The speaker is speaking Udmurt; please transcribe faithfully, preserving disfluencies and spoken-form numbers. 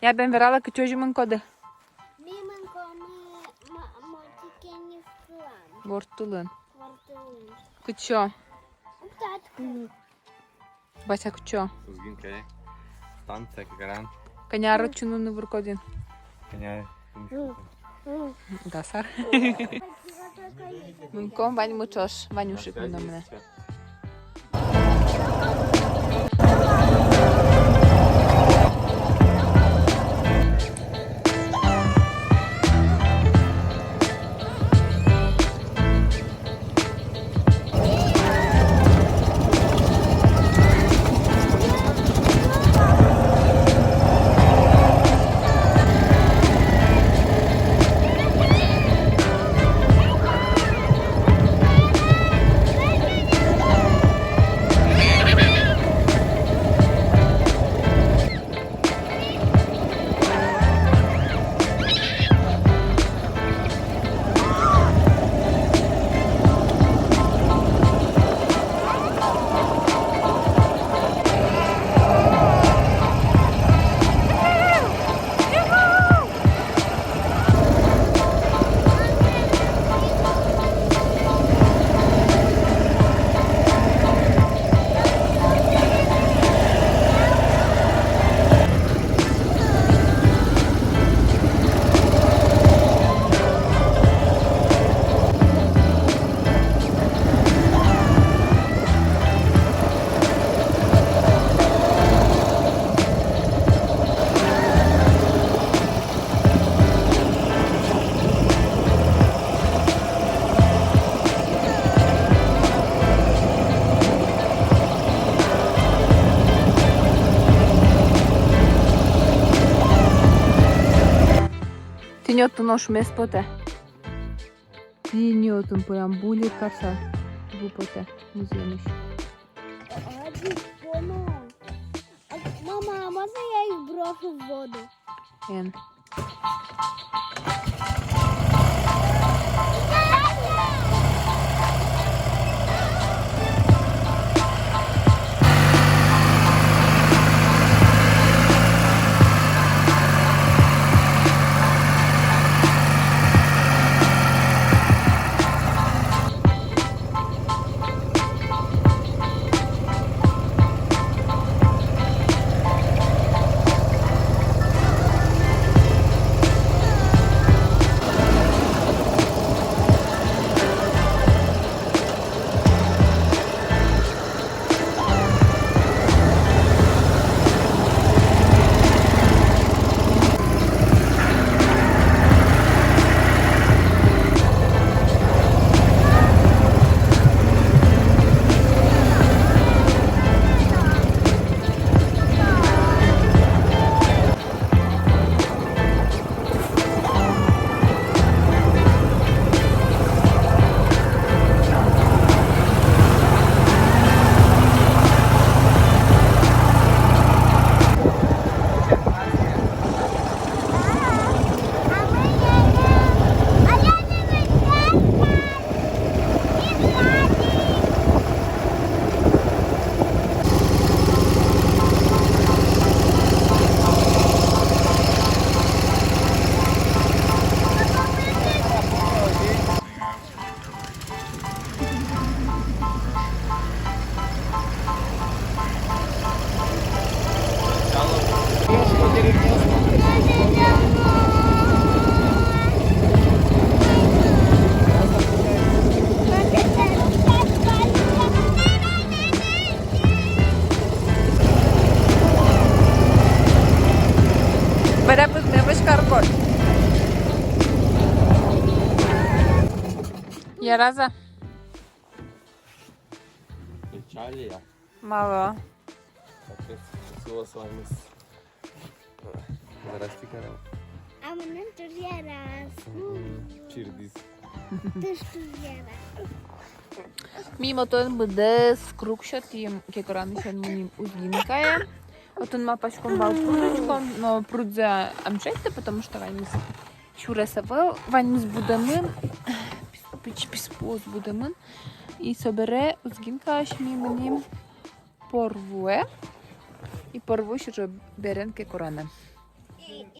Я бен вералэ, кытчы озьы мынӥськоды? Ми мынӥськомы ма-, мальчики не в план. Ворттылын. Ворттылын. Кытчы? Ух, татчы. Вася, кытчы? Узгинкае. Станция Кекоран. Кӧня ар отчы нуны выркод ини? Кӧня? Дас ар. Мынӥськом, ваньмы ӵош, Ванюшик мыном на. Тӥни отын ошмес потэ. Тӥни отын прям буллит карса ву потэ музъемысь. Мама, а можно я их брошу в воду? Эн. Бадапыт мемыч каркод. Яраз-а? Печаль я. Малы? Капец, всего с вами с-, здрасте, Карл. А мыным туж яраз. Мгм. Чирдӥз. Туж, туж яраз. Ми отын быдэс круг сётӥм, Кекоранысен мынӥм Узгинкае. Отын малпаськом вал пруд учком, но прудзэ ӧм шедьтэ, потому что ваньмыз сюрес ӧвӧл, ваньмыз будэмын, пис-, пичи писпуос будэмын. И собере Узгинкаысь ми мынӥм Порвуэ. И Порву сюрес берен Кекоранэ.